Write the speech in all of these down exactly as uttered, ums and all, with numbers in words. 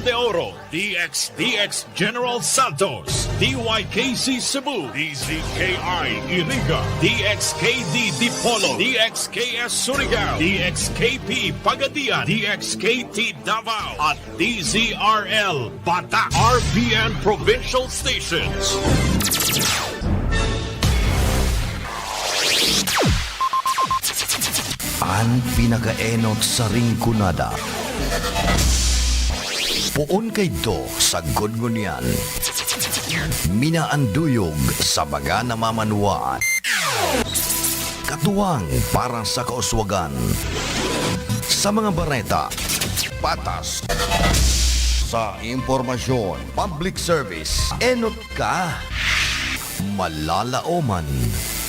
De Oro, D X D X General Santos, D Y K C Cebu, D Z K I Iriga, D X K D Dipolog, D X K S Surigao, D X K P Pagadian, D X K T Davao, at D Z R L Bata, R B N Provincial Stations. An pinakaenot sa Rinconada. Poon kaidto sagkod ngunyan. Minaanduyog sa mga namamanwaan. Katuwang para sa kauswagan. Sa mga bareta, patas. Sa impormasyon, public service, enot ka. Malalaoman,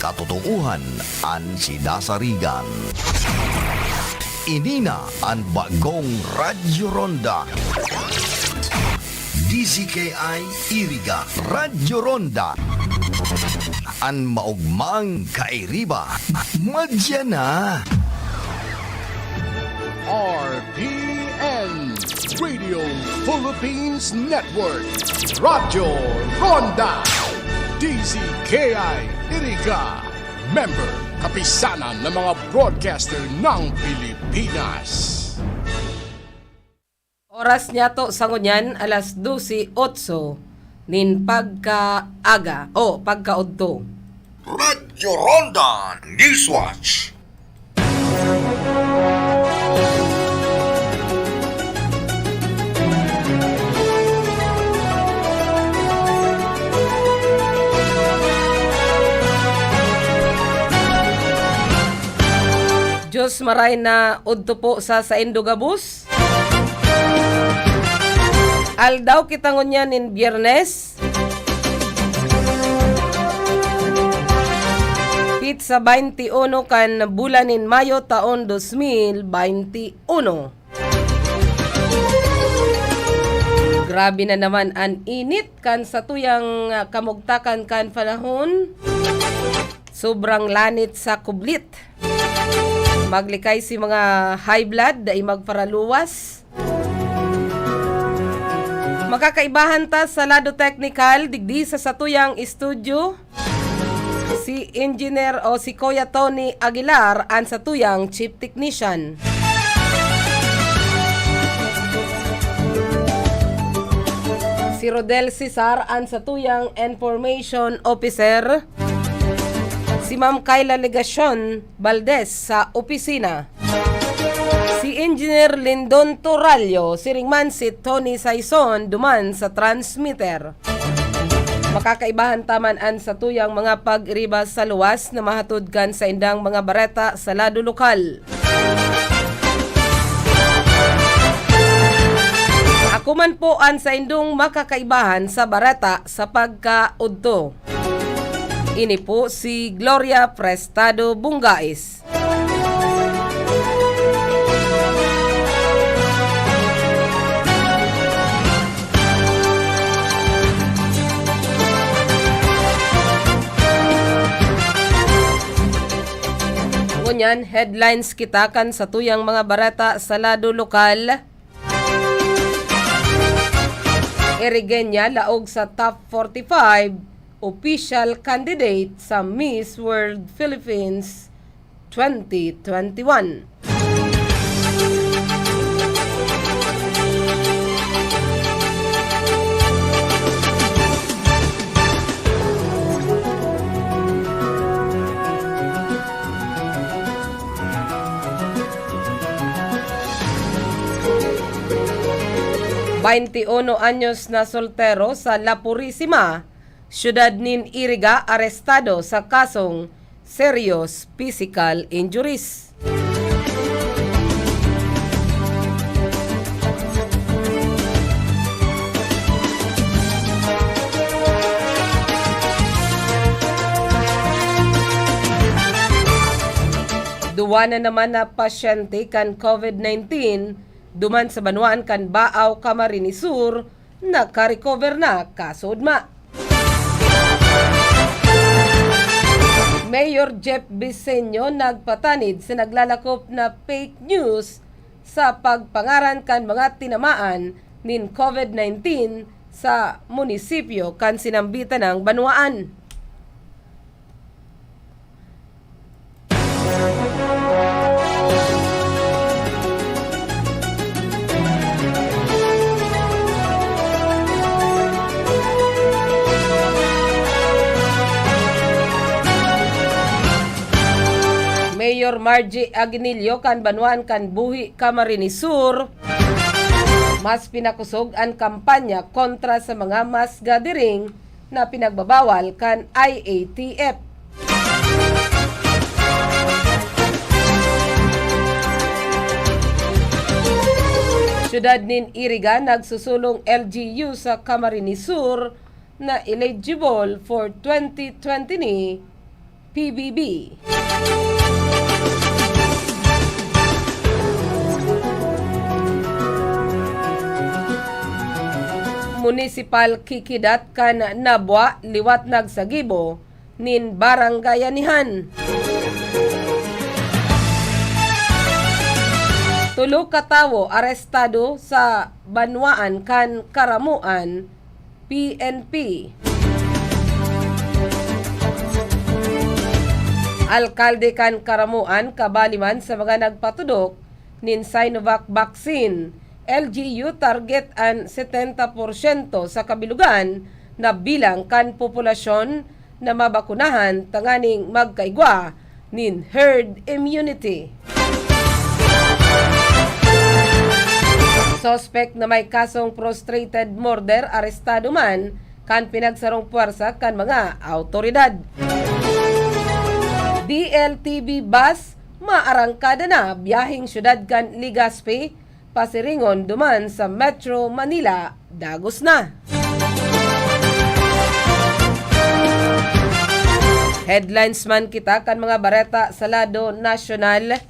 katotoohan an sinasarigan. Ini na an bagong Radyo Ronda. D Z K I Iriga, Radyo Ronda. An maogmang kairiba, madya na. R P N, Radio Philippines Network, Radyo Ronda, D Z K I Iriga, member, Kapisanan ng mga Broadcaster ng Pilipinas. Oras niyato sa ngunyan, alas dose otso nin pagkaaga o pagkaudto. Radyo Ronda Newswatch. Diyos maray na udto po sa saindo gabos. Aldaw kita ngunyan nin Biyernes, petsa baynte uno kan bulan nin Mayo, taon dos mil baynte uno. Grabe na naman an init kan satuyang, ah, kamugtakan kan panahon. Sobrang lanit sa kublit. Maglikay si mga high blood, dai magparaluwas. Makakaibahan ta sa lado teknikal, digdi sa satuyang estudyo, si Engineer o si Kuya Tony Aguilar, an satuyang Chief Technician. Si Rodel Cesar, an satuyang Information Officer. Si Ma'am Kyla Legacion Valdez sa opisina. Si Engineer Lindon Torallo, siring man si Tony Saison duman sa transmitter. Makakaibahan ta man an satuyang mga pag-iriba sa luwas na mahatod kan saindang mga bareta sa lado lokal. Ako man po an saindong makakaibahan sa bareta sa pagkaudto. Ini po si Gloria Prestado Bungais. Ngunyan, headlines kita kan satuyang mga bareta sa lado lokal. Irigenia laog sa top forty-five official candidate sa Miss World Philippines twenty twenty-one. Baynte uno anyos na soltero sa La Purisima, siyudad nin Iriga, arestado sa kasong serious physical injuries. Duwa na naman na pasyente kan COVID nineteen duman sa banwaan kan Baao, Camarines Sur, nakarecover na kasuodma. Mayor Jeff Biseño nagpatanid sa naglalakop na fake news sa pagpangaran kan mga tinamaan nin COVID nineteen sa munisipyo kan sinambitan nang banwaan. Mayor Margie Aguinillo kan banwaan kan Buhi, Camarines Sur, mas pinakosog an kampanya kontra sa mga mass gathering na pinagbabawal kan I A T F. Siyudad nin Iriga, nagsusulong L G U sa Camarines Sur na eligible for twenty twenty ni P B B. Munisipal kikidat kan Nabua liwat nagsagibo nin barangayanihan. Tulo ka tawo arestado sa banwaan kan Karamuan, P N P. Alkalde kan Karamuan kabali man sa mga nagpatudok nin Sinovac vaccine, L G U target an setenta porsyento sa kabilugan na bilang kan populasyon na mabakunahan tanganing magkaigwa nin herd immunity. Suspek na may kasong frustrated murder arestado man kan pinagsarong puwersa kan mga awtoridad. D L T V bus maarangkada na, biyaheng siyudad kan Legazpi, Pasiringon duman sa Metro Manila, dagos na. Headlines man kita kan mga bareta sa lado nasyonal.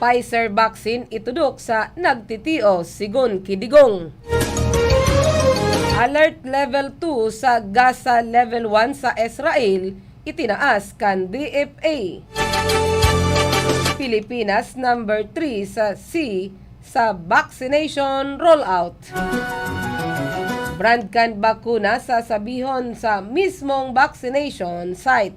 Pfizer vaccine itudok sa nagtitios, sigon ki Digong. Alert Level two sa Gaza, Level one sa Israel, itinaas kan D F A. Pilipinas number three sa sea sa vaccination rollout. Brand kan bakuna sasabihon sa mismong vaccination site.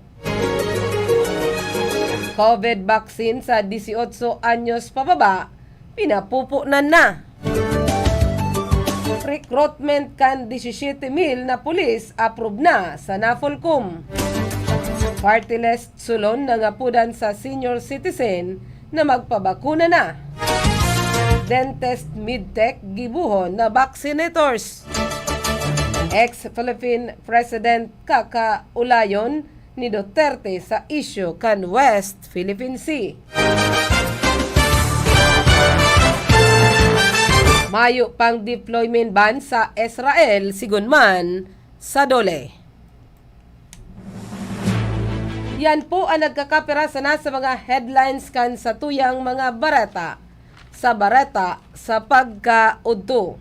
COVID vaccine sa dieciocho anyos pababa, pinapupunan na. Recruitment kan disisiyete mil na pulis approve na sa NAFOLCOM. Party list sulon nangapodan sa senior citizen na magpabakuna na. Dentist medtech gibohon na vaccinators. Ex-Philippine President kakaulayon ni Duterte sa isyu kan West Philippine Sea. Mayo pang deployment ban sa Israel, sigon man sa DOLE. Yan po ang nagkakapirasa na sa mga headlines kan satuyang mga bareta. Sa bareta sa pagkaudto.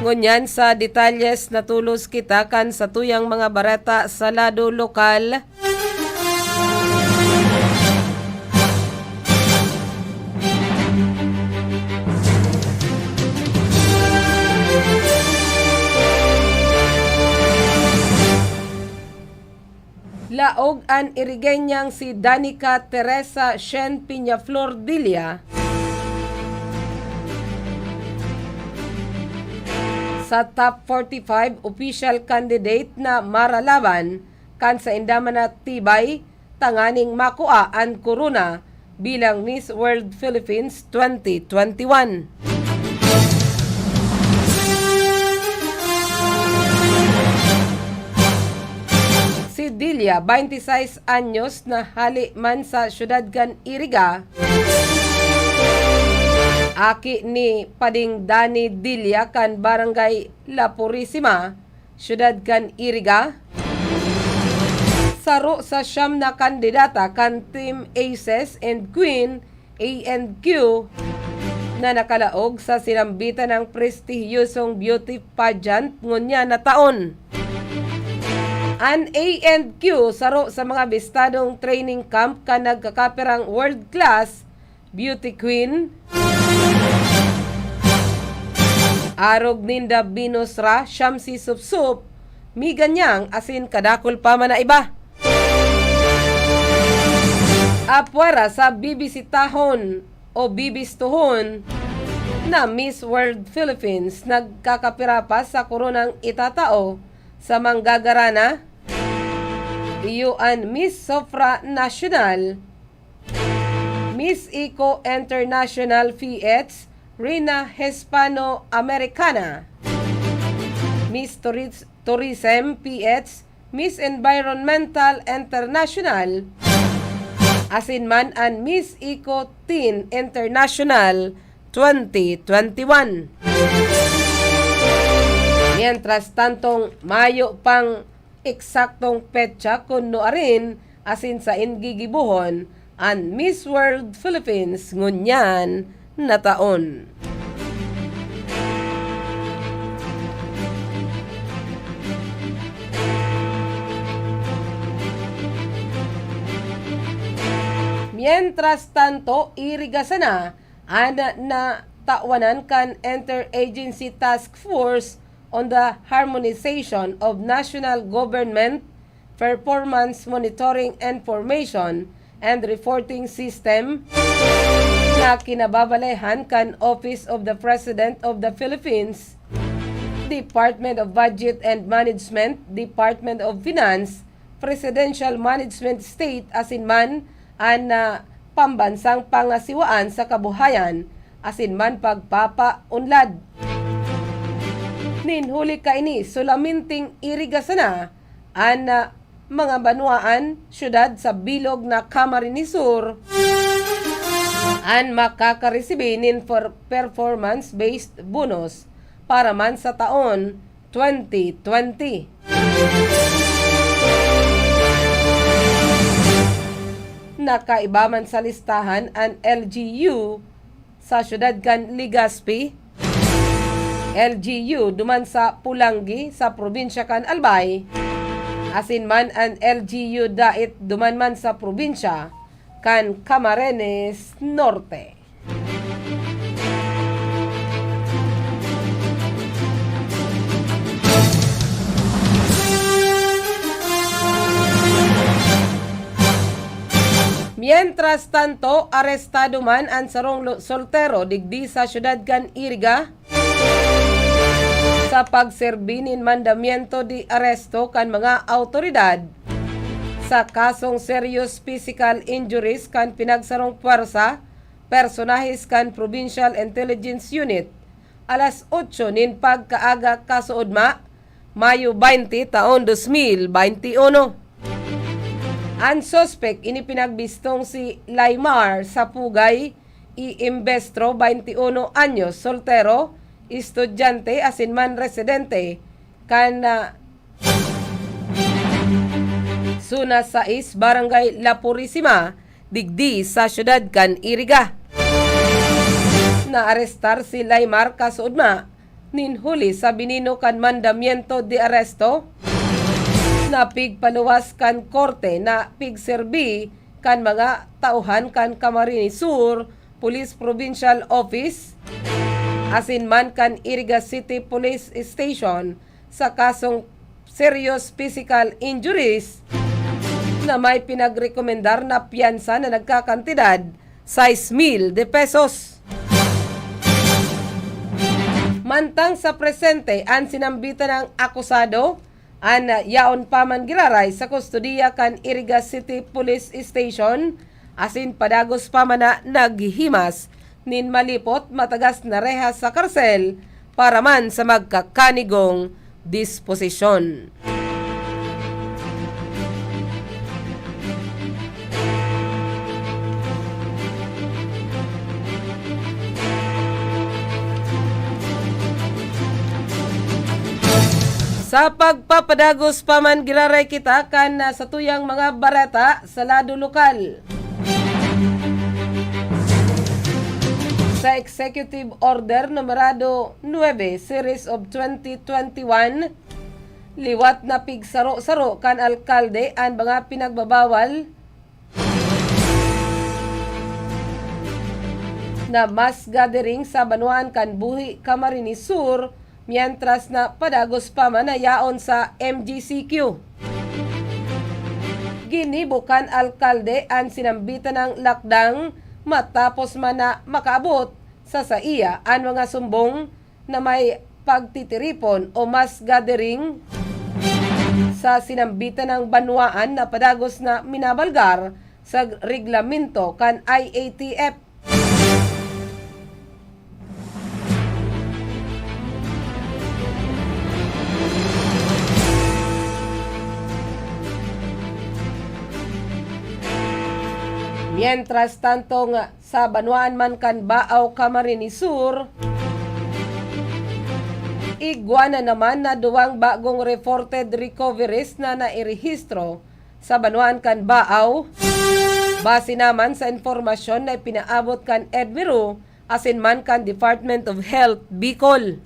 Ngunyan sa detalyes, natolos kita kan satuyang mga bareta sa lado lokal. Laog an Irigueñang si Danica Teresa Shen Peñaflor Dilla sa top forty-five official candidate na maralaban kan sainda man na tibay tanganing makua an korona bilang Miss World Philippines twenty twenty-one. Si Delia, twenty-six anyos, na hale man sa siyudad kan Iriga, aki ni Pading Dani Delia kan Barangay La Purisima, siyudad kan Iriga. Saro sa siyam na kandidata kan Team Aces and Queen, A and Q, na nakalaog sa sinambitan ng prestihiyosong beauty pageant ngunyan na taon. An A and Q, saro sa mga bistadong training camp kan nagkakapirang world-class beauty queen. Arog ninda binusra, siyam si Supsup, Miganyang asin kadakul pa man na iba. Apwera sa bibisitahon o bibistuhon na Miss World Philippines, nagkakapira pa sa koronang itatao sa manggagarana, iyo an Miss Sofra National, Miss Eco International P H, Rina Hispano-Americana, Miss Touris-, Tourism P H, Miss Environmental International, asin man an Miss Eco Teen International twenty twenty-one. Mientras tantong mayo pang eksaktong petsa kun nuarin asin saen gigibohon an Miss World Philippines ngunyan na taon. Mientras tanto, iriga sana an natawan kan Interagency Task Force on the Harmonization of National Government Performance Monitoring Information and Reporting System na kinababalehan kan Office of the President of the Philippines, Department of Budget and Management, Department of Finance, Presidential Management State asin man an, ah, Pambansang Pangasiwaan sa Kabuhayan asin man Pagpapaunlad. Nin huli kaini, solamenteng iriga sana an, ah, mga banwaan, syudad sa bilog na Camarines Sur an makakaresibi nin per-, performance-based bonus para man sa taon twenty twenty. Nakaiba man sa listahan an L G U sa siyudad kan Legazpi, L G U duman sa Polangui sa probinsya kan Albay, asin man an L G U Dait duman man sa probinsya kan Camarines Norte. Mientras tanto, arestado man an sarong lo-, soltero digdi sa siyudad kan Iriga sa pagserbi nin mandamiento de aresto kan mga awtoridad sa kasong serious physical injuries kan pinagsarong pwersa personahes kan Provincial Intelligence Unit, alas otso nin pagkaaga kasuodma, Mayo baynte, taon dos mil baynte uno. An suspek ini pinagbistong si Laimar Sapugay Iimbestro, baynte uno anyos, soltero, estudyante asin man residente kan, ah, Zona sais, Barangay La Purisima, digdi sa siyudad kan Iriga. Naarestar si Laimar kasuodma nin huli sa binino kan mandamiento de aresto na pigpaluwas kan korte na pigserbi kan mga tauhan kan Camarines Sur Police Provincial Office asin man kan Iriga City Police Station sa kasong serious physical injuries na may pinagrekomendar na piyansa na nagkakantidad sais mil de pesos. Mantang sa presente, an sinambitan na akusado an yaon pa man giraray sa kustodiya kan Iriga City Police Station asin padagos pa man na naghihimas nin malipot matagas na rehas sa karsel para man sa magkakanigong disposisyon. Sa pagpapadagos pa man, giraray kita kan, ah, satuyang mga bareta sa lado lokal. Sa Executive Order numerado nuebe, Series of twenty twenty-one, liwat na pigsaro-saro kan alkalde an mga pinagbabawal na mass gathering sa banwaan kan Buhi, Camarines Sur, mientras na padagos pa man na yaon sa M G C Q. Ginibo kan alkalde an sinambitan na lockdown matapos man na makaabot sa saiya an mga sumbong na may pagtitiripon o mass gathering sa sinambitan na banwaan na padagos na minabalgar sa reglamento kan I A T F. Mientras tanto nga sa banwaan man kan Baao, Camarines Sur, igwa na naman na duwang bagong reported recoveries na nairehistro sa banwaan kan Baao, base naman sa impormasyon na ipinaabot kan EDMIRO asin man kan Department of Health Bicol.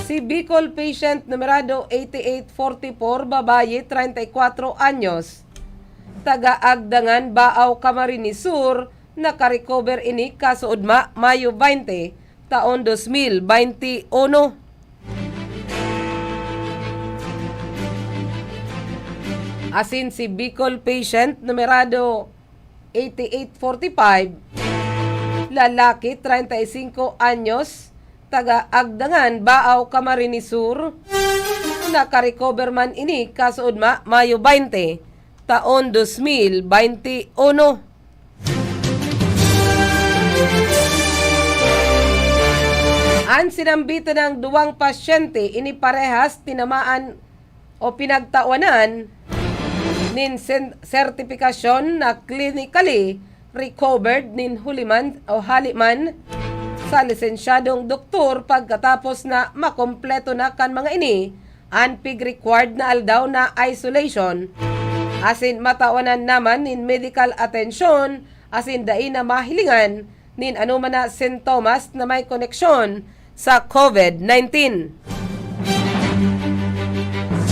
Si Bicol patient numerado eighty-eight forty-four, babayi, treinta y cuatro anyos, taga Agdangan, Baao, Camarines Sur, nakarecover ini kasuodma Mayo baynte, taon dos mil baynte uno. Asin si Bicol patient numerado eighty-eight forty-five, lalaki, treinta y cinco anyos, taga Agdangan, Baao, Camarines Sur, nakarecover man ini kasuodma Mayo baynte, taon dos mil baynte uno. An sinambitan na duwang pasyente ini parehas tinamaan o pinagtawanan nin sen-, sertipikasyon na clinically recovered nin huli man o hali man sa lisensyadong doktor pagkatapos na makompleto na kan mga ini an pig-required na aldaw na isolation, asin matawanan naman nin medical atensyon asin dai na mahilingan nin anoman na sintomas na may koneksyon sa COVID nineteen.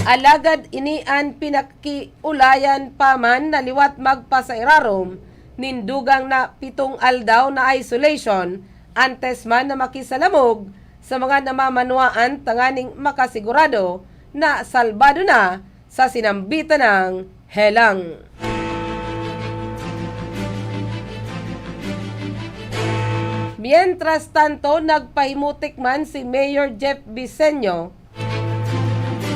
Alagad ini an pinakiulayan pa man na liwat magpasairarom nin dugang na pitong aldaw na isolation antes man na makisalamog sa mga namamanwaan tanganing makasigurado na salbado na sa sinambitan na helang. Mientras tanto, nagpahimutik man si Mayor Jeff Biseño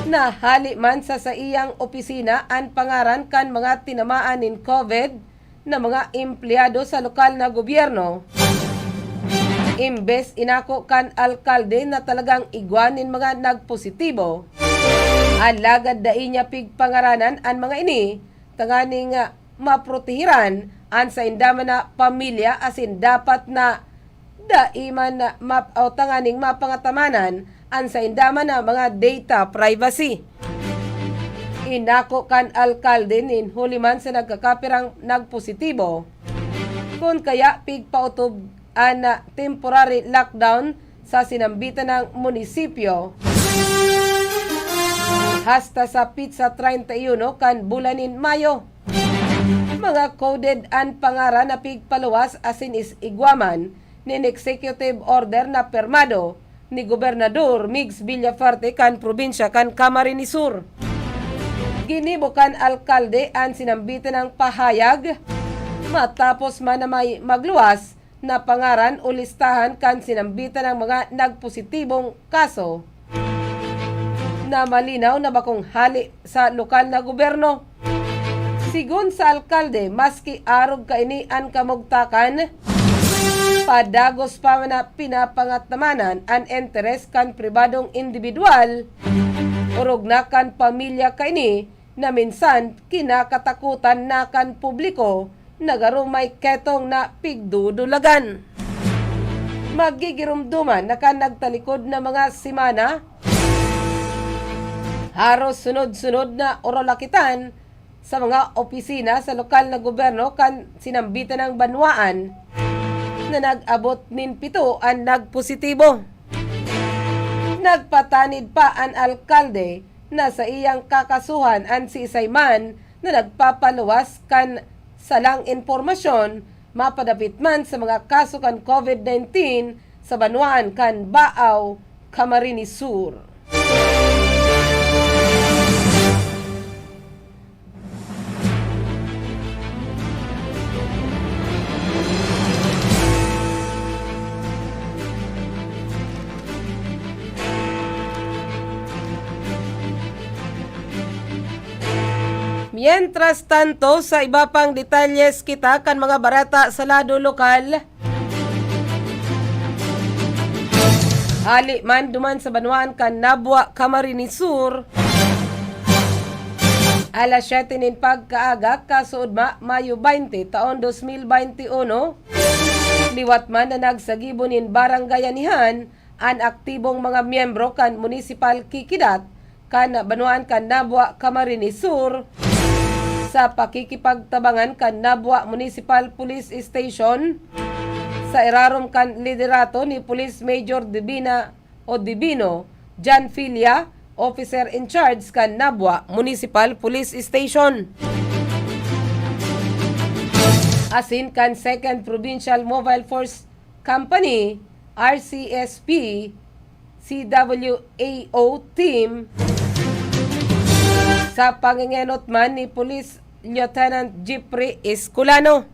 na hali man sa saiyang opisina an pangaran kan mga tinamaan nin COVID na mga empleyado sa lokal na gobyerno, imbes inako kan alkalde na talagang igwa nin mga nagpositibo. Alagad dai niya pigpangaranan an mga ini, tanganing maprotehiran an sainda man na pamilya asin dapat na dai man na map-, o tanganing mapangatamanan an sainda man na mga data privacy. Inako kan alkalde nin huli man sa nagkakapirang nagpositibo. Kun kaya, pigpaotob an, ah, temporary lockdown sa sinambitan na munisipyo hasta sa petsa treinta y uno kan bulan nin Mayo. Mga coded an pangaran na pigpaluwas asin is igwa man nin executive order na pirmado ni Gobernador Migs Villafuerte kan probinsya kan Camarines Sur. Ginibo kan alkalde an sinambitan na pahayag matapos man na may magluwas na pangaran o listahan kan sinambitan na mga nagpositibong kaso na malinaw na bakong hali sa lokal na gobyerno. Sigon sa alkalde, maski arog kaini an kamugtakan, padagos pa man na pinapangatamanan an interes kan pribadong indibidwal, orog na kan pamilya kaini na minsan kinakatakutan na kan publiko na garo may ketong na pigdudulagan. Magigiromdoman na kan nagtalikod na mga semana, haros sunod-sunod na orolakitan sa mga opisina sa lokal na gobyerno kan sinambitan na banwaan, na nag-abot nin pito an nagpositibo. Nagpatanid pa an alkalde na saiyang kakasuhan an siisay man na nagpapaluwas kan salang impormasyon mapadapit man sa mga kaso kan COVID nineteen sa banwaan kan Baao, Camarines Sur. Mientras tanto, sa iba pang detalles kita kan mga bareta sa lado lokal, hali man duman sa banwaan kan Nabua, Camarines Sur, alas siyete nin pagkaaga, kasuodma, Mayo baynte, taon dos mil baynte uno, liwat man na nagsagibo nin barangayanihan an aktibong mga miyembro kan munisipal kikidat kan banwaan kan Nabua, Camarines Sur, sa pakikipagtabangan kan Nabua Municipal Police Station, sa irarom kan liderato ni Police Major Divina o Divino John Filia, Officer in Charge kan Nabua Municipal Police Station, asin kan Second Provincial Mobile Force Company, R C S P, C W A O team, sa pangengenot man ni Police Lieutenant Jeffrey Escolano.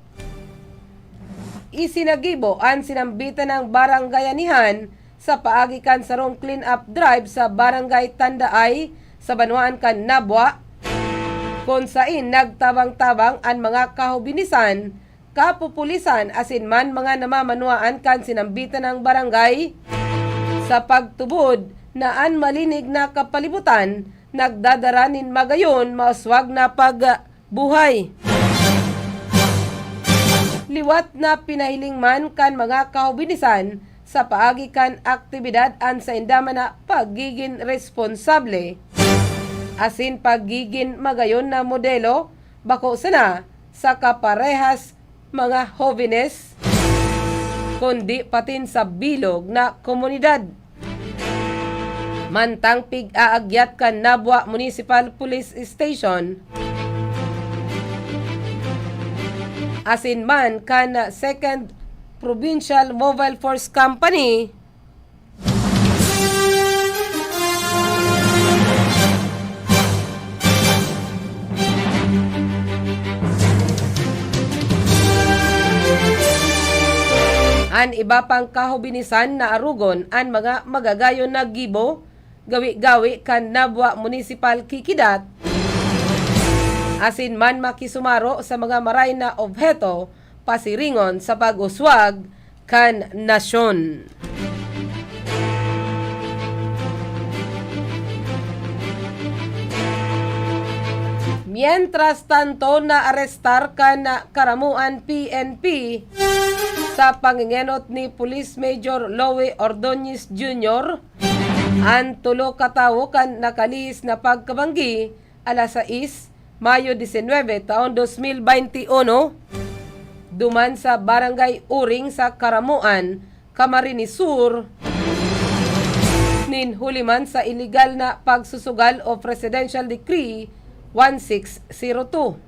Isinagibo an sinambitan ng barangayanihan sa paagi kan sarong clean-up drive sa Barangay Tandaay sa banwaan kan Nabua, kun sain nagtabang-tabang an mga kahubinisan, kapupulisan asin man mga namamanwaan kan sinambitan ng barangay sa pagtubod na an malinig na kapalibutan nagdadara nin magayon, mauswag na pagbuhay. Liwat na pinahiling man kan mga kahubinisan sa paagi kan aktibidad an sainda man na pagigin responsable asin pagigin magayon na modelo, bako sana sa kaparehas mga hobenes, kundi patin sa bilog na komunidad. Mantang pig-aagyat kan Nabua Municipal Police Station, asin man kan Second Provincial Mobile Force Company, an iba pang kahubinisan na arugon an mga magagayon na gibo, gawi-gawi kan Nabua Municipal Kikidat, asin man makisumaro sa mga maray na obheto pasiringon sa pag-uswag kan nasyon. Mientras tanto, naarestar kan Karamuan P N P sa pangengenot ni Police Major Louie Ordonez Junior an tulo ka tawo kan nakalihis na pagkabanggi alas sais, Mayo disinwebe, taon dos mil baynte uno, duman sa Barangay Uring sa Karamuan, Camarines Sur, nin huli man sa iligal na pagsusugal o Presidential Decree one six zero two.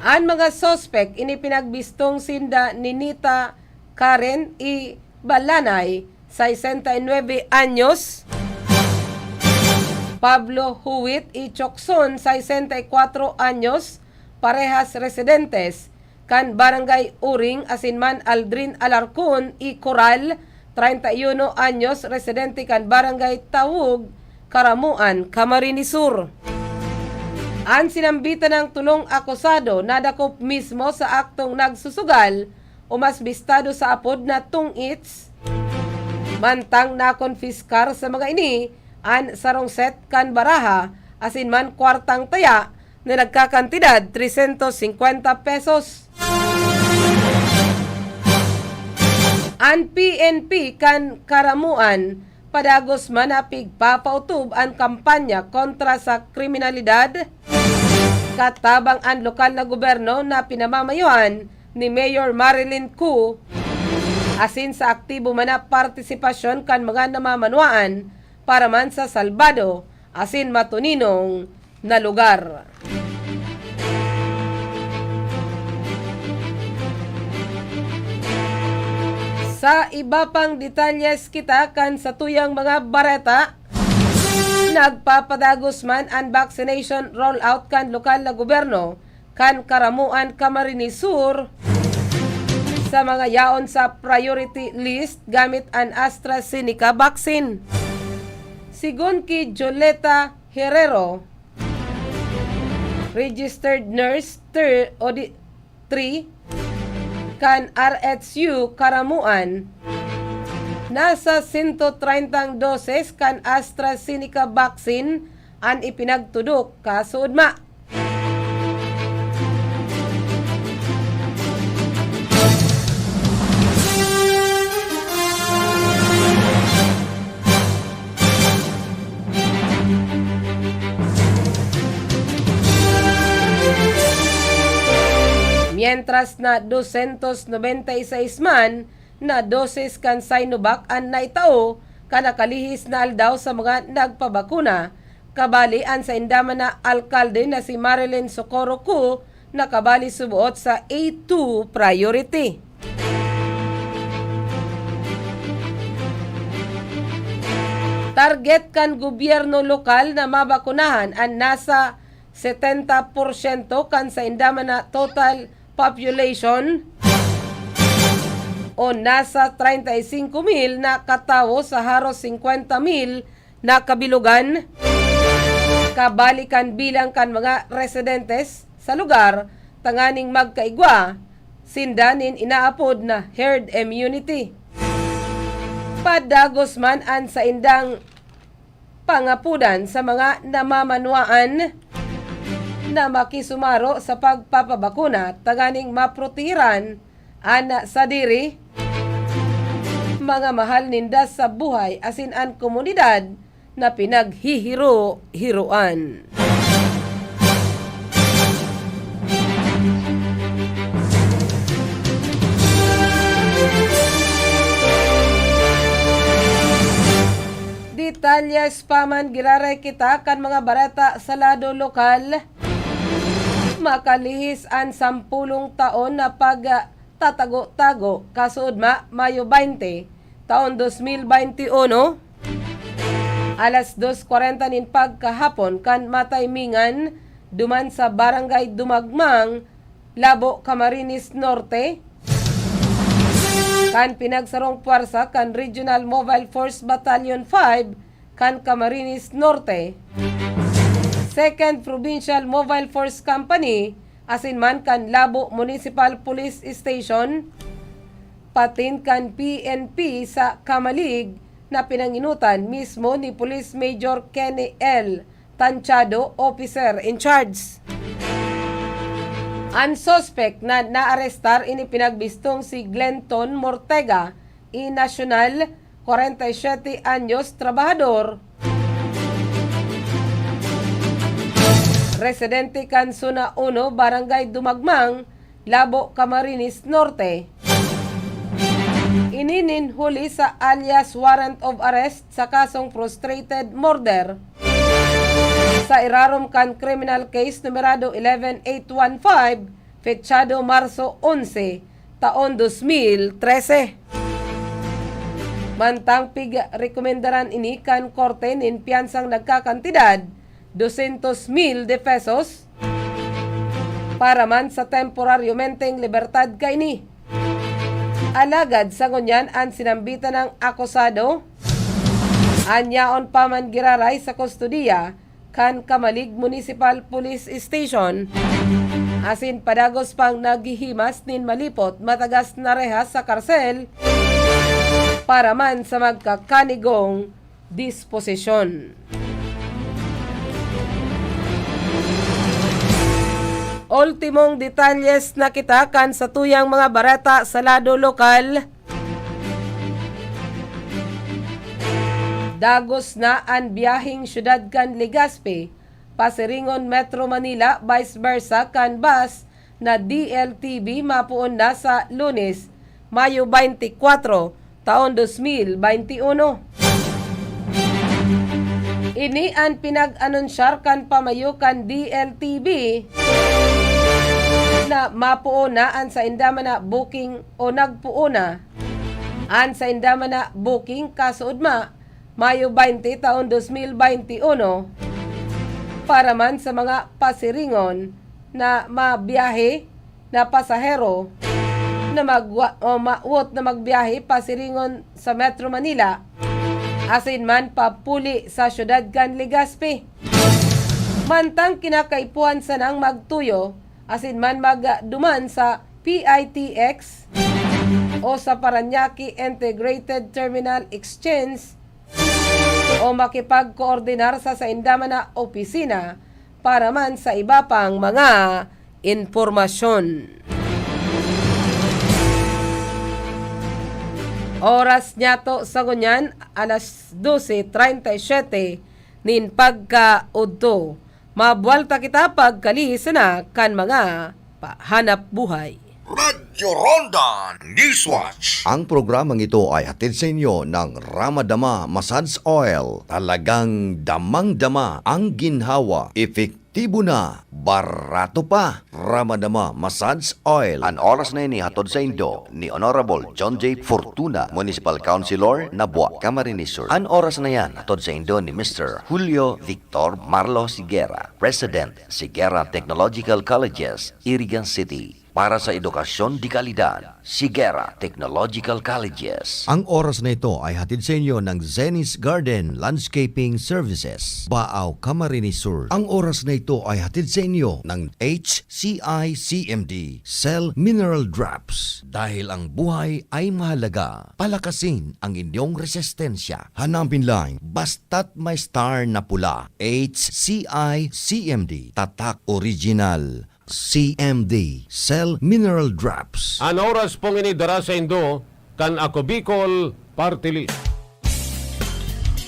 An mga suspek ini pinagbistong sinda ni Nita Karen Ibalanay, sesenta y nuebe anyos, Pablo Huwit Ichokson, sesenta y kuwatro anyos, parehas residentes kan Barangay Uring, asin man Aldrin Alarcon y Coral, treinta y uno anyos, residente kan Barangay Tawog, Karamuan, Camarines Sur. An sinambitan ng tulong akusado nadakop mismo sa aktong nagsusugal o mas bistado sa apod na tong-its, mantang nakonpiskar sa mga ini an sarong set kan baraha asin man kwartang taya na nagkakantidad trescientos cincuenta pesos. An P N P kan Karamuan Padagos man na pigpapautob an kampanya kontra sa kriminalidad, katabang an lokal na gobyerno na pinamamayohan ni Mayor Marilyn Koo, asin sa aktibo man na partisipasyon kan mga namamanwaan para man sa salbado asin matuninong na lugar. Sa iba pang detalyes kita kan satuyang mga bareta, nagpapadagos man an vaccination rollout kan lokal na gobyerno kan Karamuan, Camarines Sur, sa mga yaon sa priority list gamit an AstraZeneca vaccine. Sigon ki Joleta Herrero, registered nurse ter-, o di, three, kan R H U Karamuan, nasa sento treintang doses kan AstraZeneca vaccine an ipinagtudok kasuodma. Mientras na dosyentos nobenta y seis man na dosis kan Sinovac an naitao kan nakalihis na aldaw sa mga nagpabakuna, kabali an sainda man na alkalde na si Marilyn Socorro Koo nakabali suboot sa A two priority. Target kan gobyerno lokal na mabakunahan an nasa setenta porsyento kan sainda man na total population o nasa treinta y cinco mil na katawo sa haros singkwenta mil na kabilogan, kabali kan bilang kan mga residentes sa lugar tanganing magkaigwa sinda nin inaapod na herd immunity. Padagos man an saindang pangapodan sa mga namamanwaan na makisumaro sa pagpapabakuna tanganing maprotehiran an sadiri, mga mahal ninda sa buhay asin an komunidad na pinaghihiro-hiroan. Detalyes pa man giraray kita kan mga bareta sa lado lokal. Makalihis an sampulong taon na pag, ah, tatago-tago, kasuodma, Mayo baynte, taon dos mil baynte uno, alas dos kwarenta nin pagkahapon kan matimingan duman sa Barangay Dumagmang, Labo, Camarines Norte, kan pinagsarong pwersa kan Regional Mobile Force Battalion five kan Camarines Norte, Second Provincial Mobile Force Company, asin man kan Labo Municipal Police Station, patin kan P N P sa Camalig na pinanginutan mismo ni Police Major Kenny L. Tanchado, Officer in Charge. An suspek na naarestar ini pinagbistong si Glenton Mortega, i nasyonal, kwarenta y siyete anyos, trabahador, residente kan Zona uno, Barangay Dumagmang, Labo, Camarines Norte. Ini nin huli sa alias warrant of arrest sa kasong frustrated murder sa irarom kan criminal case numerado eleven eight one five, fetsado Marso onse, taon dos mil trese. Mantang pigrekomendaran ini kan korte nin piyansang nagkakantidad dosyentos mil de pesos para man sa temporaryomenteng libertad kaini. Alagad sa ngunyan an sinambitan nang akusado, an yaon pa man giraray sa kustodiya kan Camalig Municipal Police Station, asin padagos pang naghihimas nin malipot matagas na rehas sa karsel para man sa magkakanigong disposisyon. Ultimong detalyes na kita kan satuyang mga bareta sa lado lokal. Dagos na an biyaheng syudad kan Legazpi, pasiringon Metro Manila, vice versa kan bus na D L T B mapoon na sa Lunes, Mayo twenty-four, taon dos mil twenty uno. Ini an pinag-anunsyar kan pamayo kan D L T B na mapoon na an sainda man na booking o nagpoon na an sainda man na booking kasuodma Mayo twenty, taon dos mil twenty uno, para man sa mga pasiringon na mabiyahe na pasahero na magwa-, o mawot na magbiyahe pasiringon sa Metro Manila, asin man papuli sa siyudad kan Legazpi. Mantang kinakaipuhan sanang magtuyo asin man magduman sa P I T X o sa Parañaque Integrated Terminal Exchange o makipagkoordinar sa sainda man na opisina para man sa iba pang mga impormasyon. Oras niyato sa ngunyan, alas dose treinta y siete nin pagkaudto. Mabuwalta kita pagkalihis na kan mga pahanap buhay. Radyo Ronda Newswatch. Ang programang ito ay hatid sa inyo ng Ramadama Massage Oil. Talagang damang-dama ang ginhawa, epektibo na, barato pa. Ramadama Massage Oil. An oras na ini hatod sa indo ni Honorable John J Fortuna, Municipal Councilor, Nabua, Camarines Sur. An oras na yan hatod sa indo ni Mister Julio Victor Marlo Sigera, President, Sigera Technological Colleges, Iriga City. Para sa edukasyon de kalidad, Sigera Technological Colleges. Ang oras na ito ay hatid sa inyo ng Zenny's Garden Landscaping Services, Baao, Camarines Sur. Ang oras na ito ay hatid sa inyo ng H C I C M D, Cell Mineral Drops. Dahil ang buhay ay mahalaga, palakasin ang inyong resistensya. Hanapin lang, basta't may star na pula. H C I C M D, tatak original. C M D, Cell Mineral Drops. An oras pong ini dara saindo kan Ako Bicol Party List.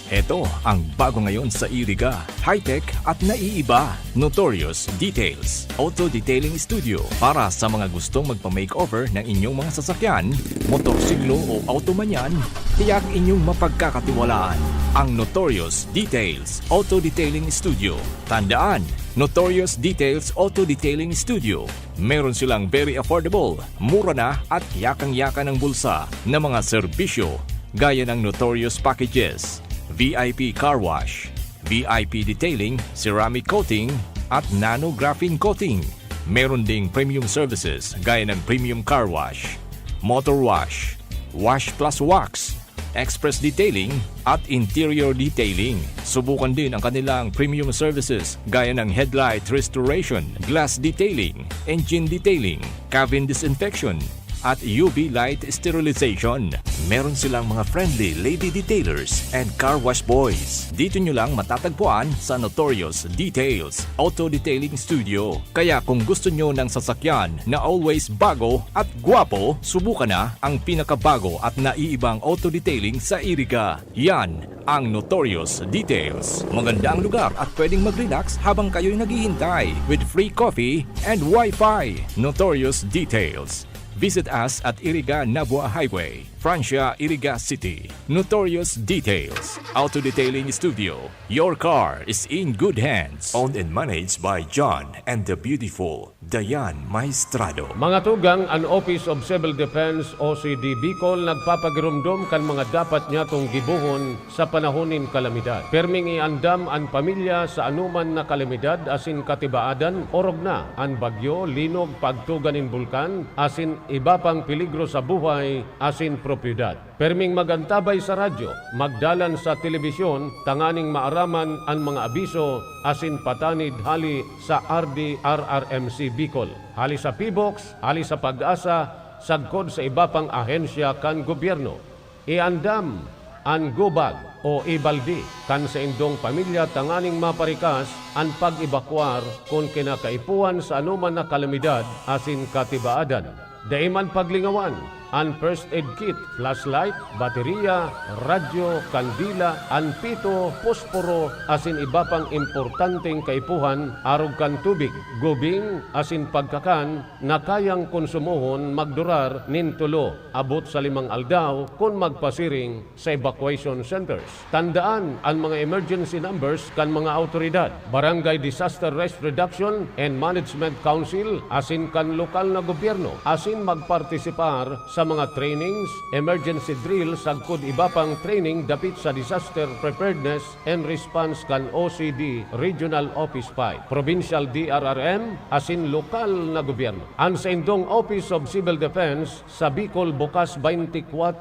Heto ang bago ngayon sa Iriga, high-tech at naiiba. Notorious Details Auto Detailing Studio. Para sa mga gustong magpa-makeover ng inyong mga sasakyan, motorsiklo o auto man yan, tiyak inyong mapagkakatiwalaan ang Notorious Details Auto Detailing Studio. Tandaan, Notorious Details Auto Detailing Studio. Meron silang very affordable, mura na at yakang-yakan ang bulsa na mga serbisyo, gaya ng Notorious Packages, V I P Car Wash, V I P Detailing, Ceramic Coating, at Nano Graphene Coating. Meron ding premium services gaya ng Premium Car Wash, Motor Wash, Wash Plus Wax, Express Detailing, at Interior Detailing. Subukan din ang kanilang premium services gaya ng headlight restoration, glass detailing, engine detailing, cabin disinfection, at U V light sterilization. Meron silang mga friendly lady detailers and car wash boys. Dito nyo lang matatagpuan sa Notorious Details Auto Detailing Studio. Kaya kung gusto nyo ng sasakyan na always bago at gwapo, subukan na ang pinakabago at naiibang auto detailing sa Iriga. Yan ang Notorious Details. Maganda ang lugar at pwedeng mag-relax habang kayo'y naghihintay with free coffee and Wi-Fi. Notorious Details. Visit us at Iriga Nabua Highway, Francia, Iriga City. Notorious Details Auto Detailing Studio. Your car is in good hands. Owned and managed by John and the beautiful Dayan Maestrado. Mga tugang, an Office of Civil Defense, O C D Bicol, nagpapagiromdom kan mga dapat nyatong gibohon sa panahon nin kalamidad. Perming iandam an pamilya sa anoman na kalamidad asin katibaadan, orog na an bagyo, linog, pagtuga nin bulkan, asin iba pang peligro sa buhay asin propiedad. Perming mag-antabay sa radyo, magdalan sa telebisyon tanganing maaraman an mga abiso asin patanid hale sa R D R R M C Bicol, hale sa PHIVOLCS, hale sa PAGASA, sagkod sa iba pang ahensya kan gobyerno. Iandam an go bag o e-balde kan saindong pamilya tanganing maparikas an pag-ebakwar kun kinakaipuhan sa anoman na kalamidad asin katibaadan. Dai man paglingawan an first aid kit, flashlight, baterya, radyo, kandila, an pito, posporo, asin iba pang importanteng kaipuhan arog kan tubig, gubing, asin pagkakan na kayang konsumohon magdurar nin tulo abot sa limang aldaw kun magpasiring sa evacuation centers. Tandaan an mga emergency numbers kan mga awtoridad, Barangay Disaster Risk Reduction and Management Council asin kan lokal na gobyerno, asin magpartisipar sa mga trainings, emergency drill sagkod iba pang training dapit sa disaster preparedness and response kan O C D Regional Office five, Provincial D R R M, asin lokal na gobyerno. An saindong Office of Civil Defense sa Bicol bukas twenty-four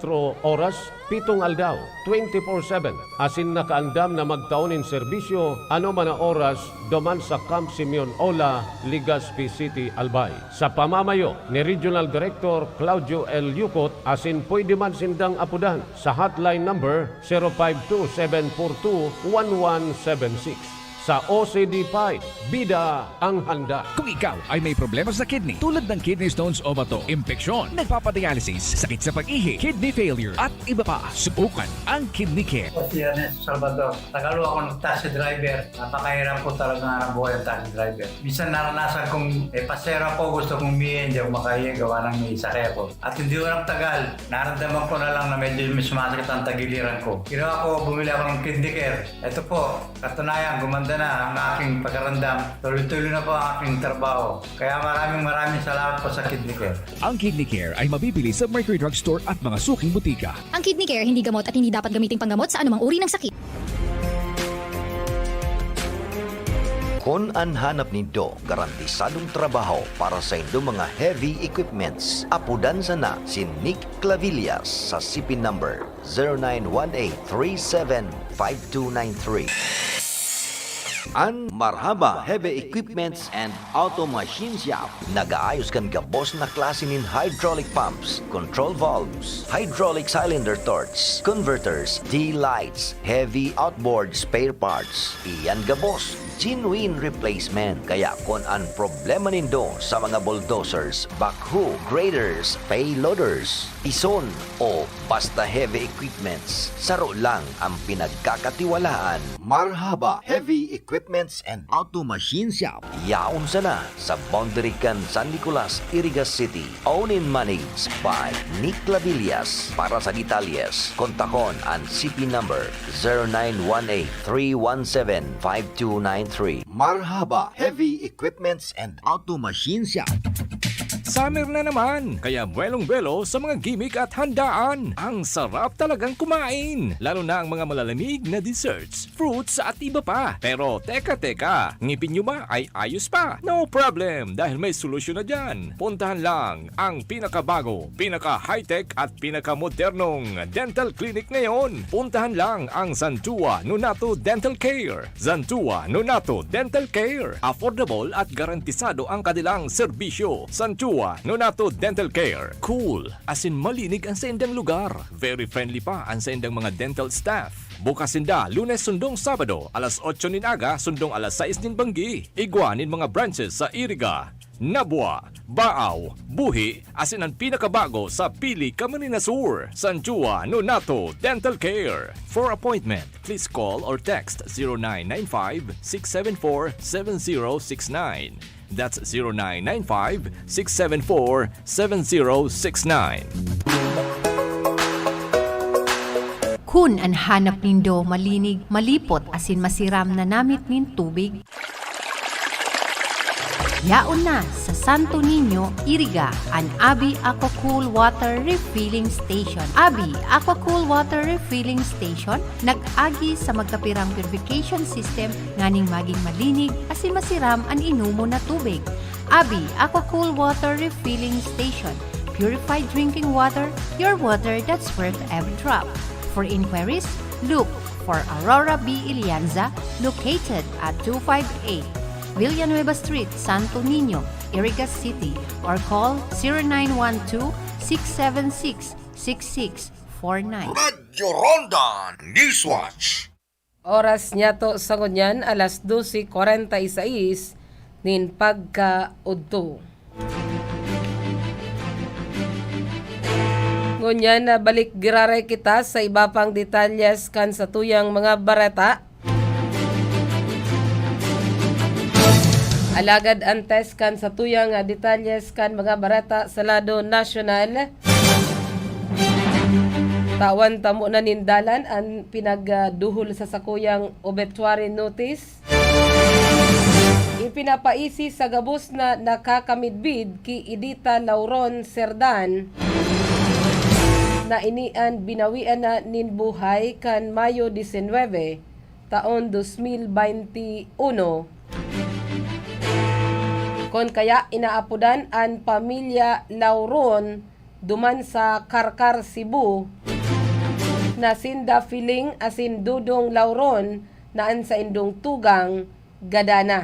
oras, pitong aldaw, twenty-four seven, asin nakaandam na magtao nin serbisyo anoman na oras duman sa Camp Simeon Ola, Legazpi City, Albay. Sa pamamayo ni Regional Director Claudio L. Yucot, asin pwede man sindang apodan sa hotline number zero five two seven four two one one seven six. Sa O C D five, bida ang handa. Kung ikaw ay may problema sa kidney, tulad ng kidney stones o bato, impeksyon, nagpapadialysis, sakit sa pag-ihi, kidney failure, at iba pa, subukan ang Kidney Care. Ako si Ernesto Salvador. Tagal ako ng taxi driver. Napakahirap po talaga ang buhay ng taxi driver. Minsan naranasan kong, eh, pasero ako, gusto kong umihi, hindi ako makahiya, gawa ng may sakay ako. At hindi ko nagtagal, naramdaman ko na lang na medyo may sumasakit ang tagiliran ko. Ginawa ko, bumili ako ng Kidney Care. Ito po, katunayan, gumanda na ang aking pagkaramdam. Tuloy-tuloy na po ang aking trabaho. Kaya maraming, maraming salamat po sa Kidney Care. Ang Kidney Care ay mabibili sa Mercury Drug Store at mga suking butika. Ang Kidney Care hindi gamot at hindi dapat gamiting panggamot sa anumang uri ng sakit. Kun an hanap nindo garantisadong trabaho para sa indo mga heavy equipments, apodan sana si Nick Clavillas sa C P number zero nine one eight three seven five two nine three. An Marhaba Heavy Equipments and Auto Machine Shop nagaayos kan gabos na klase nin hydraulic pumps, control valves, hydraulic cylinder torch, converters, D-lights, heavy outboard spare parts. Iyan gabos, genuine replacement. Kaya kun an problema nindo sa mga bulldozers, backhoe, graders, payloaders, pison, o basta heavy equipments, saro lang ang pinagkakatiwalaan. Marhaba Heavy Equipments and Auto Machine Shop. Yaon sana sa boundary kan San Nicolas, Iriga City. Owned and managed by Nick Clavillas. Para sa detalyes, kontakon an C P number zero nine one eight three one seven five two nine three. Marhaba Heavy Equipments and Auto Machine Shop. Summer na naman, kaya buwelong-buwelo sa mga gimmick at handaan. Ang sarap talagang kumain, lalo na ang mga malalamig na desserts, fruits at iba pa. Pero teka, teka, ngipin nyo ba ay ayos pa? No problem, dahil may solusyon na dyan. Puntahan lang ang pinakabago, pinaka-high-tech at pinakamodernong dental clinic ngayon. Puntahan lang ang Zantua Nonato Dental Care. Zantua Nonato Dental Care. Affordable at garantisado ang kanilang serbisyo. Zantua Nonato Dental Care. Cool, as in malinig ang saindang lugar. Very friendly pa ang saindang mga dental staff. Bukas sinda Lunes sundong Sabado, alas otso nin aga sundong alas sais nin banggi. Igwa nin mga branches sa Iriga, Nabua, Baaw, Buhi, asin an pinakabago sa Pili, Camarines Sur, Sanchua Nonato Dental Care. For appointment, please call or text zero nine nine five, six seven four, seven zero six nine. That's zero nine nine five, six seven four, seven zero six nine. Kun an hanap nindo malinig, malipot asin masiram na namit nin tubig, yaon na sa Santo Niño, Iriga, an Abi Aquacool Water Refilling Station. Abi Aquacool Water Refilling Station nag-agi sa magkapirang purification system nganing magin malinig asin masiram an inomon na tubig. Abi Aquacool Water Refilling Station. Purified drinking water, your water that's worth every drop. For inquiries, look for Aurora B Ilianza, located at two five eight Villanueva Street, Santo Niño, Iriga City, or call zero nine one two, six seven six, six six four nine. Radyo Ronda Newswatch. Oras niyato sa ngunyan, alas dose kwarenta y seis nin pagkaudto. Ngunyan, balik giraray kita sa iba pang detalyes kan satuyang mga bareta. Alagad antes kan satuyang, ah, detalyes kan mga bareta sa lado nasyonal, tawan tamo na nin dalan an pinagduhol sa sakuyang obituary notice. Ipinapaisi sa gabos na nakakamidbid ki Edita Lauron Serdan na ini an binawian na nin buhay kan Mayo disinwebe, taon dos mil baynti uno. Kon kaya inaapodan an pamilya Lauron duman sa Carcar, Cebu, na sinda Filing asin Dudong Lauron na an saindong tugang gadan na.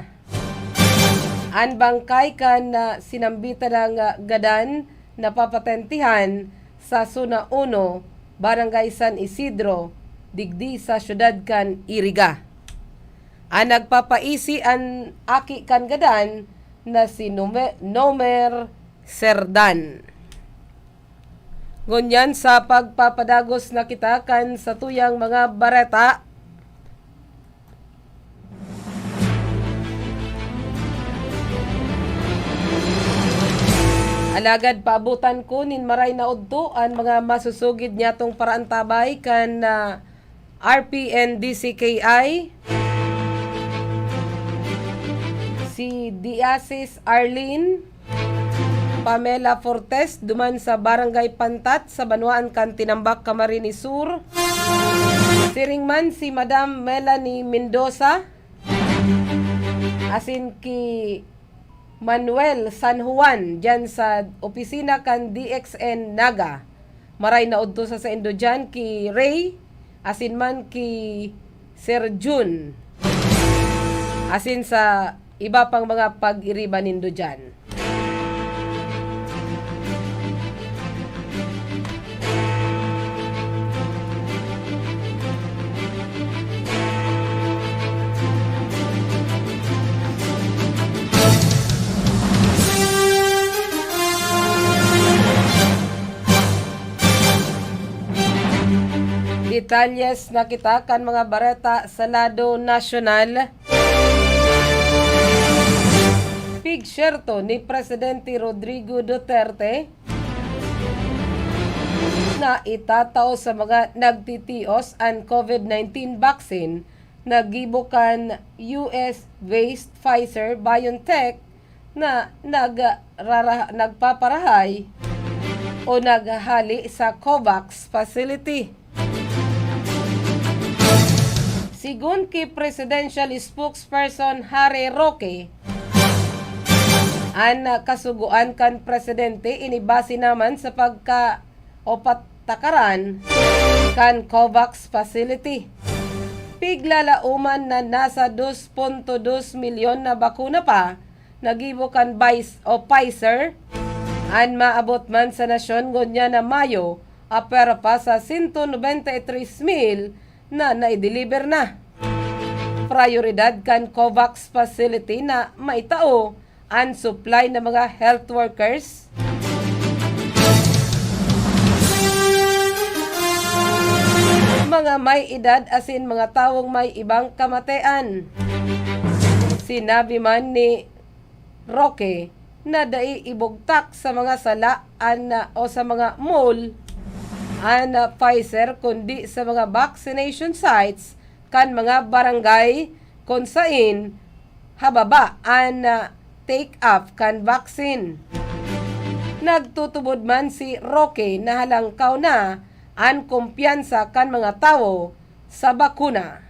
An bangkay kan, ah, sinambitan nang, ah, gadan napapatentehan sa Zona Uno, Barangay San Isidro, digdi sa siyudad kan Iriga. An nagpapaisi an aki kan gadan na si Nome-, Nomer Serdan. Ngunyan sa pagpapadagos na kita kan satuyang mga bareta. Alagad paabotan ko nin maray na udto an mga masusugid niyatong paraantabay kan, ah, R P N D C K I, si Diasis Arlene Pamela Fortes, duman sa Barangay Pantat, sa banwaan kan Tinambac, Camarines Sur. Siring man si Madam Melanie Mendoza, asin ki Manuel San Juan, diyan sa opisina kan D X N Naga. Maray na udto sa saindo diyan ki Ray, asin man ki Sir Jun, asin sa iba pang mga pag-iriba nindo diyan. Detalyes na kita kan mga bareta sa lado nasyonal. Pigsyerto ni Presidente Rodrigo Duterte na itatao sa mga nagtitios an COVID nineteen vaccine na gibo kan U S-based Pfizer-BioNTech na nagrara-, nagpaparahay o naghahali sa COVAX facility. Sigon ki Presidential Spokesperson Harry Roque, an kasugoan kan presidente ini base naman sa pagka o patakaran kan COVAX facility. Piglalaoman na nasa dos punto dos milyon na bakuna pa na gibo kan Pfiz-, o Pfizer an maabot man sa nasyon ngunyan na Mayo, apwera pa sa sento nobenta y tres mil na naideliver na. Prayoridad kan COVAX facility na maitao an supply na mga health workers, mga may edad asin mga tawong may ibang kamatean. Sinabi man ni Roque na dai ibugtak sa mga sala an, o sa mga mall an Pfizer, kundi sa mga vaccination sites kan mga barangay kun sain hababa an, ah, take-up kan vaccine. Nagtutubod man si Roque na halangkaw na an kumpiyansa kan mga tawo sa bakuna.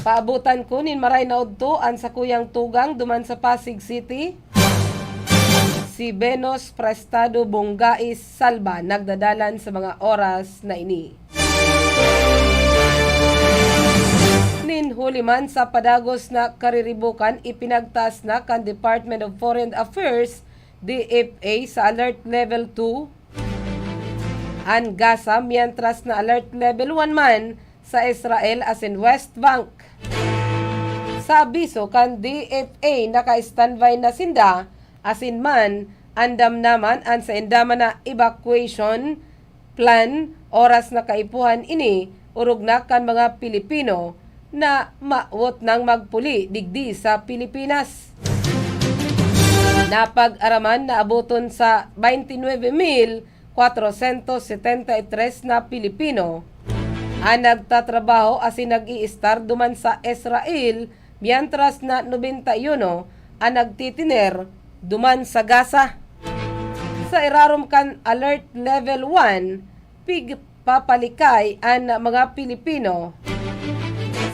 Paabotan ko nin maray na udto an sakuyang tugang duman sa Pasig City, si Venus Prestado Bongais Salva, nagdadalan sa mga oras na ini. Nin huli man sa padagos na kariribokan, ipinagtaas na kan Department of Foreign Affairs, D F A, sa Alert Level two an Gaza, mientras na Alert Level one man sa Israel asin West Bank. Sa abiso kan D F A, naka-standby na sinda asin man Andam naman an sainda man na evacuation plan, oras na kaipuhan ini, orog na kan mga Pilipino na mawot nang magpuli digdi sa Pilipinas. Napag-araman na aboton sa twenty-nine mil kwatrosyentos setenta y tres na Pilipino an nagtatrabaho asin nag-iistar duman sa Israel, mientras na nobenta y uno an nagtitiner duman sa Gaza. Sa irarom kan Alert Level one, pigpapalikay an mga Pilipino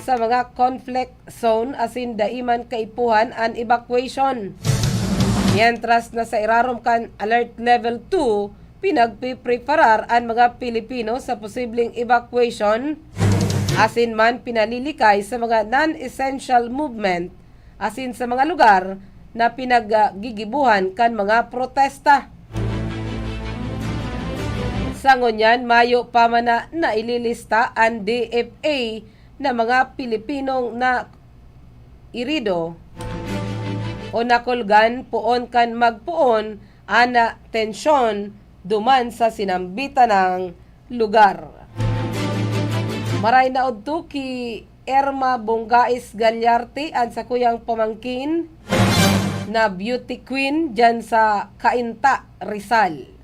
sa mga conflict zone asin dai man kaipuhan an evacuation. Mientras na sa irarom kan Alert Level two, pinagpipreparar an mga Pilipino sa posibleng evacuation asin man pinalilikay sa mga non-essential movement asin sa mga lugar na pinaggigibuhan kan mga protesta. Sa ngunyan, mayo pa man na naililista an D F A na mga Pilipinong nairido o nakulgan poon kan magpoon an tensyon duman sa sinambitan na lugar. Maray na udto ki Irma Bongais Gallarte, an sakuyang pamangkin na beauty queen diyan sa Cainta, Rizal.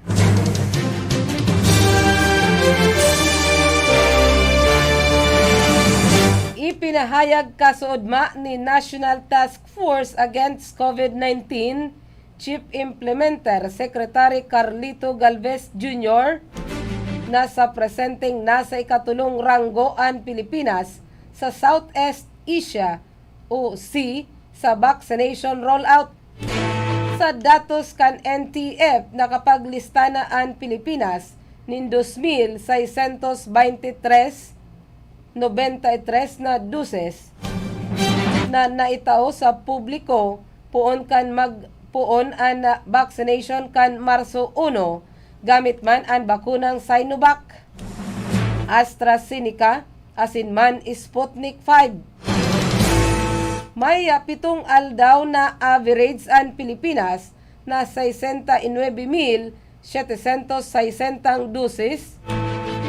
Ipinahayag kasuodma ni National Task Force Against COVID nineteen Chief Implementer Secretary Carlito Galvez Junior na sa presenteng nasa ikatulong ranggo an Pilipinas sa Southeast Asia o C sa vaccination rollout. Sa datos kan N T F, nakapaglista na an Pilipinas nin dos mil seiscientos veintitrés nobenta y tres na doses na naitao sa publiko poon kan magpoon an vaccination kan Marso uno, gamit man an bakunang Sinovac, AstraZeneca, asin man Sputnik five. May, ah, pitong aldaw na average an Pilipinas na sesenta y nuebe mil setecientos sesenta doses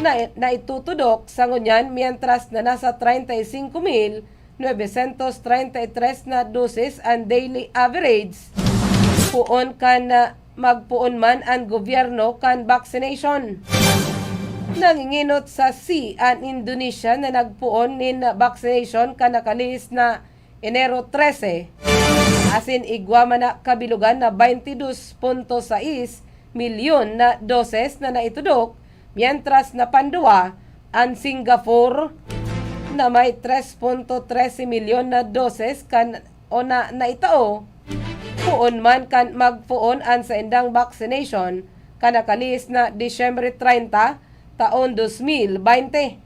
na, na itutudok sa ngunyan, mientras na nasa treinta y cinco mil novecientos treinta y tres na doses an daily average poon kan, ah, magpoon man an gobyerno kan vaccination. Nanginginot sa C an Indonesia na nagpoon nin vaccination kan nakalihis na Enero trese, asin igwa man na kabilogan na baynte dos punto sais milyon na doses na naitudok, mientras na panduwa an Singapore na may tres punto trese milyon na doses kan o na naitao, poon man kan magpoon an saindang vaccination kan nakalihis na Disyembre treinta, taon dos mil baynte.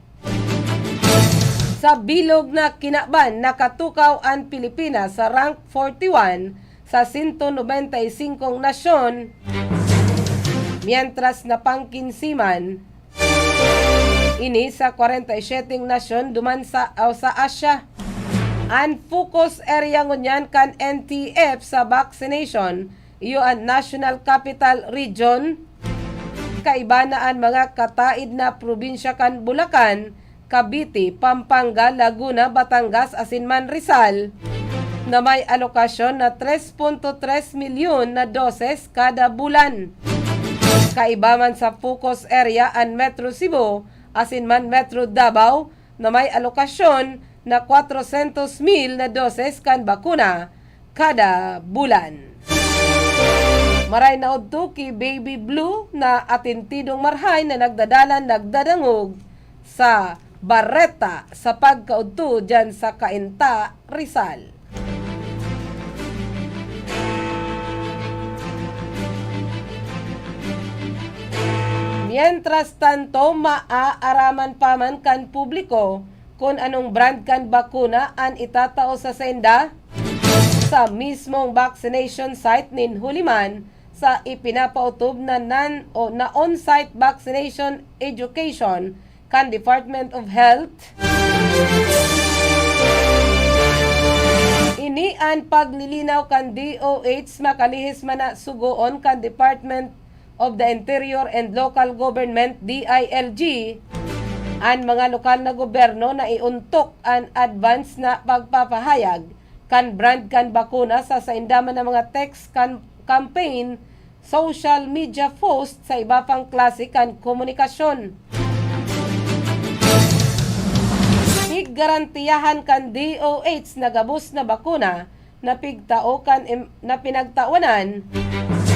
Sa bilog na kinaban, nakatukaw an Pilipinas sa rank forty-one sa sento nobenta y singkong nasyon, mientras na pangkinsiman ini sa kwarenta y siyete nasyon duman sa, o sa Asia. An focus area ngunyan kan N T F sa vaccination iyo an National Capital Region. Kaiba na an mga kataid na probinsya kan Bulacan, Cavite, Pampanga, Laguna, Batangas asin man Rizal, na may alokasyon na tres punto tres milyon na doses kada bulan. Kaiba man sa focus area an Metro Cebu asin man Metro Davao, na may alokasyon na kwatrosyentos mil na doses kan bakuna kada bulan. Maray na udto ki Baby Blue na atentidong marahay na nagdadalan nagdadangog sa bareta sa pagkaudto diyan sa Cainta, Rizal. Mientras tanto, maaaraman pa man kan publiko kun anong brand kan bakuna an itatao sa sainda sa mismong vaccination site nin huli man sa ipinapautob na nan o na on-site vaccination education kan Department of Health. Ni an paglilinaw kan D O H makalihis man na sugoon kan Department of the Interior and Local Government, D I L G, an mga lokal na gobyerno na iuntok an advance na pagpapahayag kan brand kan bakuna sa sainda man na mga text kan campaign, social media post sa iba pang klase kan komunikasyon. Piggarantiyahan kan D O H na gabos na bakuna na pigtao kan em-, na pinagtawanan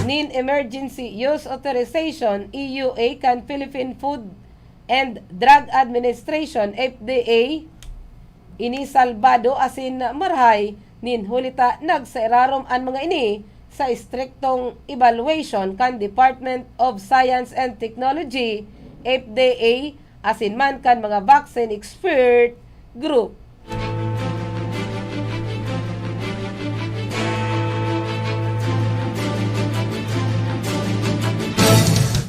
nin Emergency Use Authorization, E U A, kan Philippine Food and Drug Administration, F D A, ini salbado asin marahay nin huli ta nagsairarom an mga ini sa estriktong evaluation kan Department of Science and Technology, F D A, asin man kan mga vaccine expert group.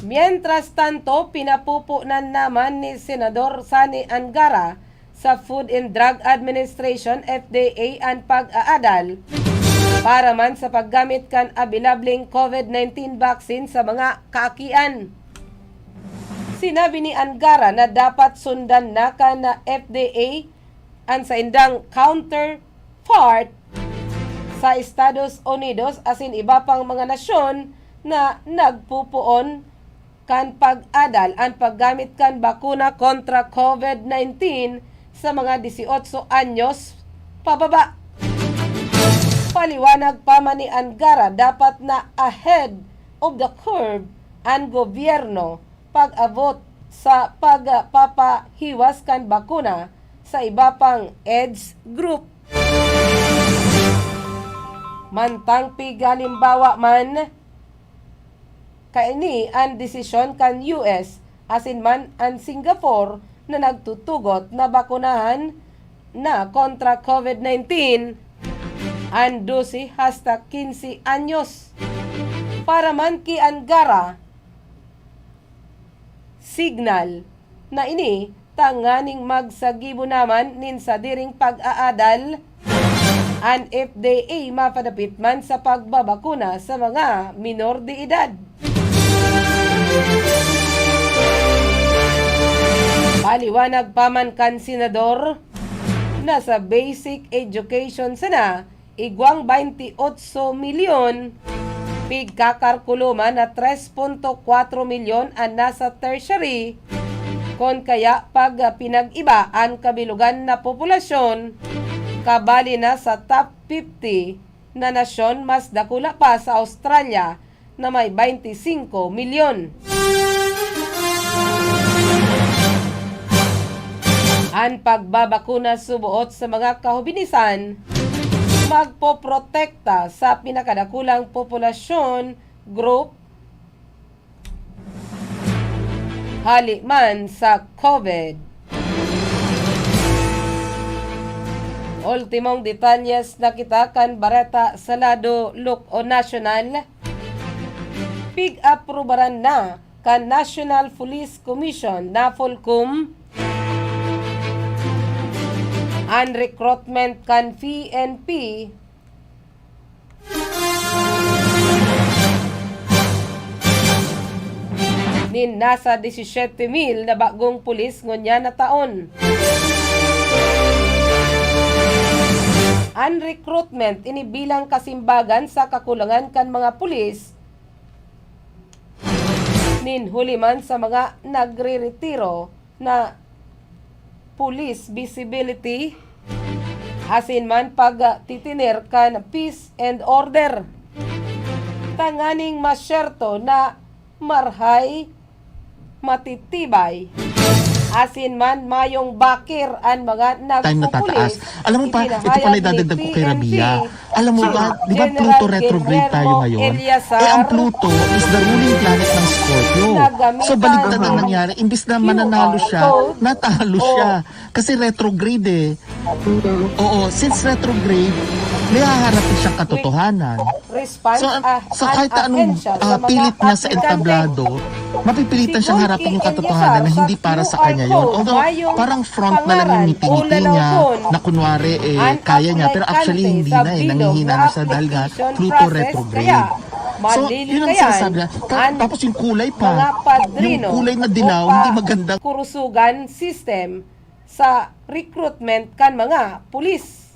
Mientras tanto, pinapupunan naman ni Senador Sonny Angara sa Food and Drug Administration, F D A, an pag-aadal para man sa paggamit kan abilableng COVID nineteen vaccine sa mga kaakian. Sinabi ni Angara na dapat sundan na kan F D A an saindang counterpart sa Estados Unidos asin iba pang mga nasyon na nagpupoon kan pag-adal an paggamit kan bakuna kontra COVID nineteen sa mga dieciocho anyos pababa. Paliwanag pa man ni Angara, dapat na ahead of the curve an gobyerno pag-abot sa pagpapahiwas kan bakuna sa iba pang age group. Mantang pighalimbawa man, kaini an desisyon kan U S asin man an Singapore na nagtutugot na bakunahan na kontra COVID nineteen an dose hasta quince anyos. Para man ki Angara, signal na ini tanganing magsagibo naman nin sadiring pag-aadal an F D A mapadapit man sa pagbabakuna sa mga minor de edad. Paliwanag pa man kan senador na sa basic education sana igwang baynte otso milyon, pigkakalkulo man na tres punto kwatro milyon an nasa tertiary, kun kaya pag, ah, pinag-iba an kabilogan na populasyon, kabali na sa top fifty na nasyon, mas dakula pa sa Australia na may baynte singko milyon. An pagbabakuna suboot sa mga kahubinisan magpoprotekta sa pinakadakulang populasyon group, hali man sa COVID. Ultimong detalyes na kita kan bareta sa lado luk-, o nasyonal. Pig-aprubaran na kan National Police Commission, NAPOLCOM, an recruitment kan P N P nin nasa disisiete mil na bagong pulis ngunyan na taon. An recruitment ini bilang kasimbagan sa kakulangan kan mga pulis nin huli man sa mga nagreretiro na police visibility, asin man pagtitiner kan peace and order, tanganing masyerto na marhay, matitibay, asin man mayong bakir an mga nagpupulis. Time na tataas. Alam mo pa, ito pala idadagdag ko kay Rabia. Alam mo ba, di ba Pluto retrograde tayo ngayon? Eh, ang Pluto is the ruling planet ng Scorpio. So, baligtad ang nangyari. Imbis na mananalo siya, natalo siya. Kasi retrograde eh. Oo, since retrograde, may haharapin siyang katotohanan. So, so kahit anong, ah, pilit niya sa entablado, Mapipilitan siyang harapin yung katotohanan na hindi para sa kanya yun. Although, parang front na lang yung ngiti-ngiti niya na kunwari, eh, kaya niya. Pero actually, hindi na eh. Nangihina na siya dahil nga Pluto retrograde. So, yun ang sinasabi niya. Ta- tapos yung kulay pa. Yung kulay na dilaw, hindi maganda. Kurusugan system sa recruitment kan mga pulis.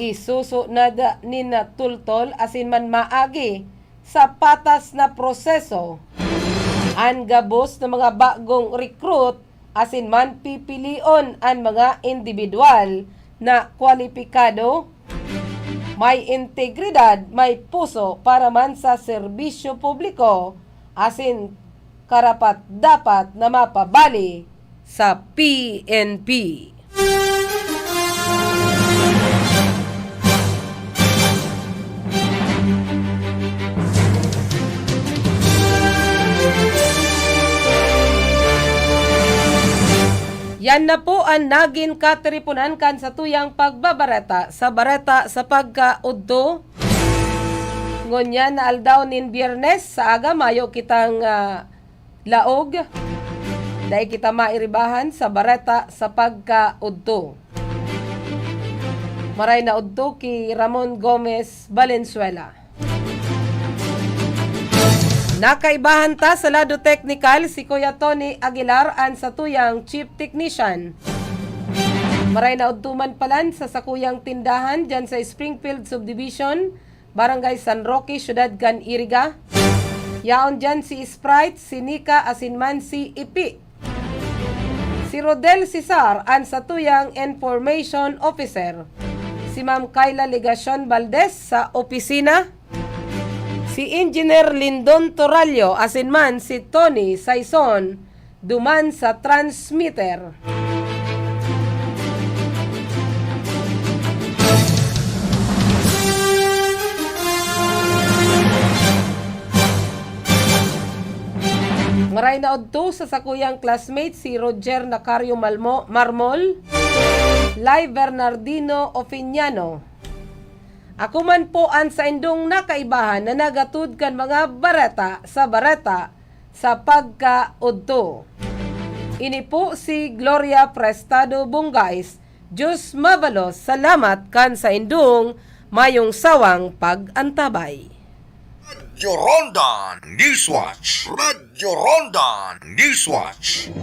Isusunod nin tultol asin man maagi sa patas na proseso an gabos na mga bagong recruit asin man pipilion an mga indibidwal na kwalipikado, may integridad, may puso para man sa serbisyo publiko asin karapat-dapat na mapabali sa P N P. Yan na po an nagin katiriponan kan satuyang pagbabareta sa bareta sa pagkaudto. Ngunyan na aldaw nin Biyernes, sa aga mayo kitang, ah, laog. Dai kita mairibahan sa bareta sa pagkaudto. Maray na udto ki Ramon Gomez Valenzuela. Nakaibahan ta sa lado teknikal si Kuya Tony Aguilar, an satuyang chief technician. Maray na udto man palan sa sakuyang tindahan dyan sa Springfield Subdivision, Barangay San Roque, Syudad kan Iriga. Yaon dyan si Sprite, si Nika, asin man si Ipi. Si Rodel Cesar, an satuyang information officer. Si Ma'am Kayla Legacion Valdez sa opisina. Si Engineer Lindon Torallo, asin man si Tony Saison, duman sa transmitter. Maray na udto sa sakuyang classmate, si Roger Nacario Malmo-, Marmol, Lai Bernardino Ofiniano. Ako man po an saindong nakaibahan na nagatud kan mga bareta sa bareta sa pagkaudto. Ini po si Gloria Prestado Bungais, Diyos mabalos, salamat kan saindong mayong sawang pag-antabay. Radyo Ronda Newswatch. Radyo Ronda Newswatch.